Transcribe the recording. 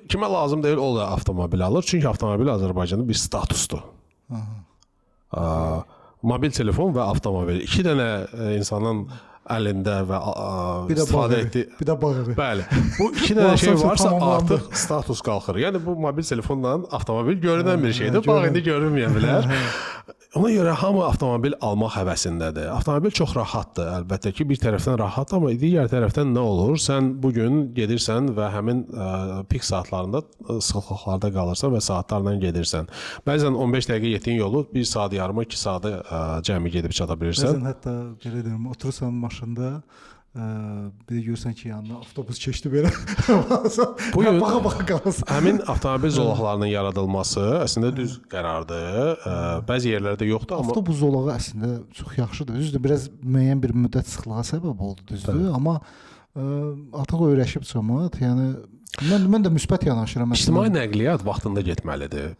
Kimə lazım deyil, o da avtomobil alır. Çünki avtomobil Azərbaycanda bir statusdur. Aha. Mobil telefon və avtomobil iki dənə insanın əlində və Bir də bağ istifadə evi. etdiyi. Bir də bağ evi. Bəli. Bu iki dənə Bu şey asasiya varsa tamamlandı. artıq status qalxır. Yəni bu mobil telefonla avtomobil görünən bir şeydir. Bağ görünən. indi görünməyə bilər. Ona görə hamı avtomobil almaq həvəsindədir. Avtomobil çox rahatdır əlbəttə ki, bir tərəfdən rahat, amma digər tərəfdən nə olur? Sən bu gün gedirsən və həmin pik saatlarında sıxlıqlarda qalırsan və saatlarla gedirsən. Bəzən 15 dəqiqə getdiyin yolu 1 saat yarıma, 2 saata cəmi gedib çata bilirsən. Bəzən hətta belə deyim, oturursan maşında, bir də görürsən ki, yanına avtobus keçdi belə. Bu gün- baxa-baxa qalırsan. Həmin avtomobil zolaqlarının yaradılması əslində düz qərardır. Bəzi yerlərdə yoxdur, amma Avtobus zolağı əslində çox yaxşıdır. Düzdür, biraz müəyyən bir müddət sıxlığa səbəb oldu, düzdür, amma artıq öyrəşib cəmaət, yəni mən də müsbət yanaşıram əslində. İctimai nəqliyyat vaxtında getməlidir.